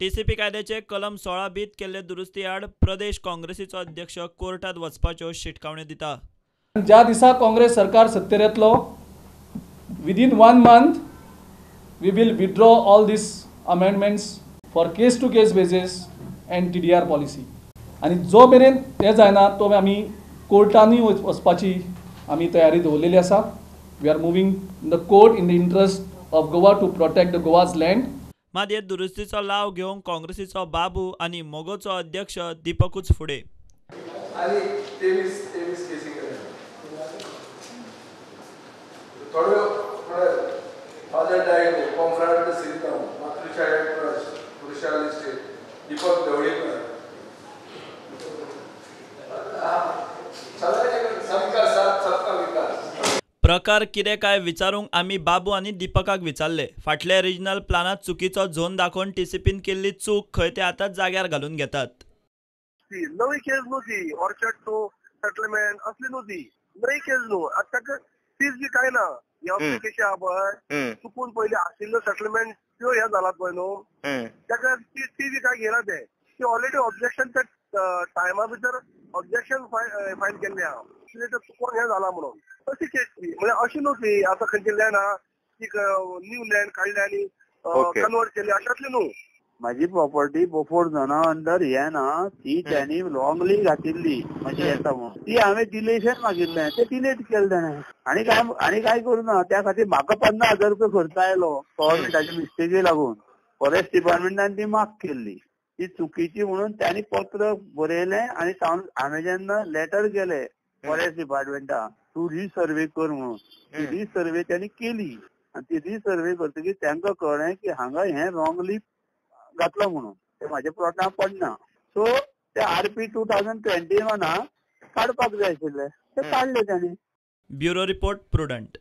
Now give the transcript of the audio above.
TCP कायद्याचे कलम 16 बीत केल्ले दुरुस्ती आड प्रदेश काँग्रेसीचो अध्यक्ष कोर्टात वचपाच्यो शिटकावण्यो दिता. ज्या दिसा काँग्रेस सरकार सत्तेर येतलो, within 1 month we will withdraw all these amendments for case to case basis and TDR policy. आनी जो मेरेन तें जायना तो आमी कोर्टानूय वचपाची आमी तयारी दवरलेली आसा. We are moving in the court in the interest of Goa to protect the Goa's land. मात हे दुरुस्तीचो लाव घेवंक काँग्रेसीचो बाबू आनी मोगोचो अध्यक्ष दीपकूच फुडें. आनी 23 केसी केल्या थोड्यो फादर डायगो, कॉम्फ्रांट सिरितांव, मातृछाया ट्रस्ट, वृषाली स्टेट, दीपक ढवळीकर, सबका साथ सबका विकास. प्रकार कितें काय विचारूंक आमी बाबू आनी दीपकाक विचारले. फाटल्या रिजनल प्लानात चुकीचो झोन दाखोवन टीसीपीन केल्ली चूक खंय ते आतांच जाग्यार घालून घेतात. नवी केस न्हू ती, ऑर्चर्ड टू सेटलमेंट असली न्हू ती, नवी केस न्हू. आतां ताका तीच बी काय ना, ह्या केशी आहा पळय चुकून पयलीं आशिल्ल्यो सेटलमेंट त्यो हें जालात पळय न्हू, ताका ती बी काय घेयना ते. ती ऑलरेडी ऑब्जेक्शन त्या टायमा भितर ऑब्जेक्शन फायल केल्लें आहा, चुकोन हें जाला म्हणून. अशी केस ती, म्हणजे अशी न्हू ती आतां खंयची लँड आहा ती न्यू लँड काडली आनी कन्वर्ट केली अशातली न्हू. माझी प्रॉपर्टी बोफोर झोना अंडर हे ना, ती त्यांनी रॉंगली घातिल्ली म्हणजे येता म्हणून ती हांवें डिलेशन मागिल्लें, ते डिलेट केलें ताणें. आनी काय आनी काय करूं ना त्या खातीर म्हाका 50,000 रुपया खर्च आयलो गव्हर्मेंटाच्या मिस्टेकी लागून. फॉरेस्ट डिपार्टमेंटान ती माफ केल्ली, ती चुकीची म्हणून त्यांनी पत्र बरयलें आनी हांवें जेन्ना लेटर केलें फॉरेस्ट डिपार्टमेंटाक तूं रिसर्वे कर म्हणून, ती रिसर्वे त्यांनी केली आनी ती रिसर्वे करतकीर तांकां कळ्ळें की हांगा हें रॉंगली घातलो म्हणून, ते म्हाज्या प्लॉटां पडना. सो ते RP 2021 काडपाक जाय आशिल्ले, ते काडले तांणी. Bureau report, Prudent.